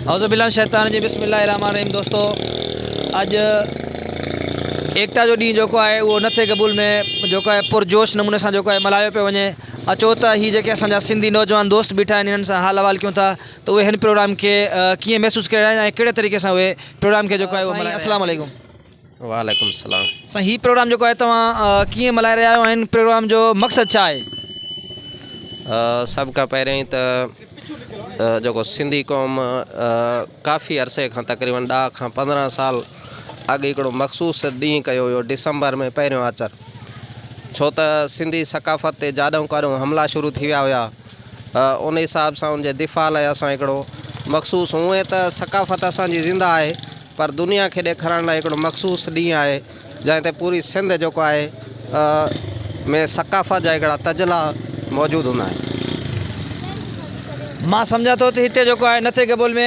اعوذ بالله من الشيطان الرجيم بسم الله الرحمن الرحيم دوستو اڄ ايڪتا جو ڏينهن جيڪو آهي اهو نٿي قبول ۾ جيڪو آهي پرجوش نموني سان جيڪو آهي ملهايو پيو وڃي اچو ته هي جيڪي اسان جا سنڌي نوجوان دوست بيٺا آهن انهن سان حال احوال ڪيون ٿا ته اهي هن پروگرام کي ڪيئن محسوس ڪري رهيا آهن ۽ ڪهڙي طريقي سان اهي پروگرام کي جيڪو آهي اهو ملهائي السلام عليڪم وعليڪم السلام. سائين هي پروگرام جيڪو آهي توهان ڪيئن ملهائي رهيا آهيو ۽ هن پروگرام جو مقصد ڇا آهي؟ سڀ کان پهريائين ته جيڪو سنڌي قوم ڪافي عرصي کان تقريبن ڏهه کان پندرهن سال اڳ هڪڙو مخصوص ڏينهن ڪيو ويو ڊسمبر ۾ پهريون آچر ڇو ته سنڌي ثقافت تي جاڏهون ڪاڏهون حملا شروع ٿي ويا هيا ان حساب سان ان جي دفاع لاء اسان هڪڙو مخصوص هونئن ته ثقافت اسان جي زنده آهي پر دنيا کي ڏيکارڻ لاء هڪڙو مخصوص ڏينهن آهي جنهن تي پوري سنڌ جيڪو آهي ۾ ثقافت جا هڪڙا تجلا موجود هوندا آهن. مان سمجهان ٿو ته هتي جيڪو آهي نٿي گبول ۾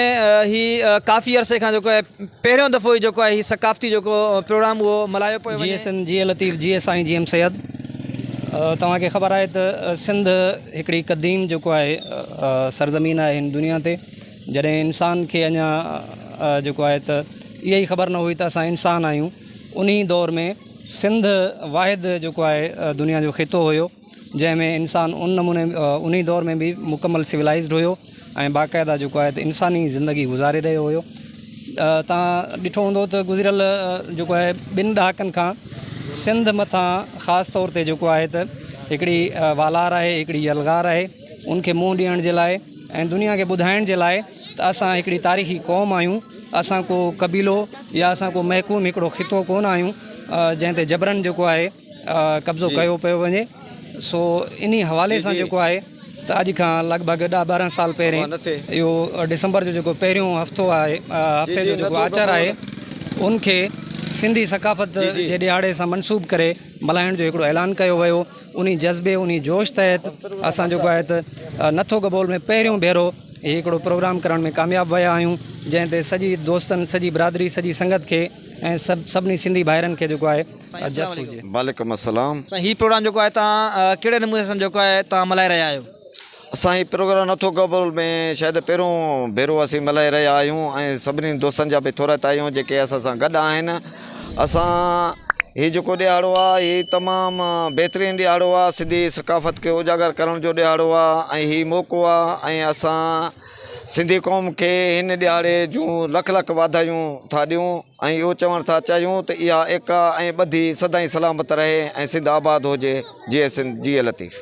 هي ڪافي عرصي کان جيڪو آهي پهريون دفعو ئي جيڪو آهي هي ثقافتي جيڪو پروگرام اهو ملهايو پيو جيئي وڃي. سنڌ جيئي لطيف جيئي سائين جي ايم سيد توهان کي خبر آهي ته سنڌ هڪڙي قديم جيڪو آهي سرزمين آهي هن دنيا تي جڏهن انسان کي اڃا جيڪو آهي ته اها ئي خبر نه هئي ته اسان انسان آهيون انهي دور ۾ سنڌ واحد جيڪو آهي دنيا جو خطو هيو جنهن ۾ انسان ان نموني انهي دور ۾ به مڪمل سولائزڊ هيو ۽ باقاعده جيڪو آهي ته انساني زندگي گذاري رهيو هيو تان ڏٺو هوندو ته گذريل جيڪو آهي ٻن ڏهاڪن کان سنڌ مٿان خاص طور تي جيڪو آهي ته هڪڙي والار آهي هڪڙي يلغار آهي ان کي منهن ڏيڻ جي لاء ۽ دنيا کي ٻڌائڻ جي لاء ته اسان هڪڙي تاريخي قوم آهيون اسان ڪو قبيلو يا اسان ڪو محڪوم هڪڙو خطو ڪونه آهيون جنهن تي جبرن جيڪو آهي قبضو ڪيو پيو وڃي سو انهي حوالي سان جيڪو آهي ته اڄ کان لڳ ڀڳ ڏهه ٻارهن سال پهرين اهو ڊسمبر جو جيڪو پهريون هفتو آهي هفتي جو جيڪو آچر آهي ان کي سنڌي ثقافت جي ڏهاڙي سان منسوب ڪري ملهائڻ جو هڪڙو اعلان ڪيو ويو انهي جذبي انهي جوش تحت اسان جيڪو آهي ته نٿو گبول ۾ پهريون ڀيرو هي هڪڙو پروگرام ڪرڻ ۾ ڪامياب ويا آهيون جنهن تي سڄي دوستن سڄي برادري سڄي سنگت کي ۽ سڀ سڀني سنڌي ڀائرن کي جيڪو آهي جس هجي. وعليڪم السلام. سائين هي پروگرام جيڪو آهي توهان ڪهڙي نموني سان جيڪو آهي توهان ملهائي رهيا آهيو. اسان هي پروگرام نٿو قبول ۾ شايد پهريون ڀيرو اسين ملهائي رهيا آهيون ۽ سڀني دوستن جا به ٿورائتا آهيون جيڪي اسان سان گڏ آهن اسان هي جيڪو ڏهاڙو آهي هي تمام بهترين ڏهاڙو آهي سنڌي ثقافت کي اجاگر ڪرڻ جو ڏهاڙو آهي ۽ هي موقعو آهي ۽ اسان سنڌي قوم کي هن ڏهاڙي جون لک لک واڌايون ٿا ڏيون ۽ اهو چوڻ ٿا چاهيون ته اها ايڪا ۽ ٻڌي سدائين سلامت رهي ۽ سنڌ آباد هجي جيئي سنڌ جيئي لطيف.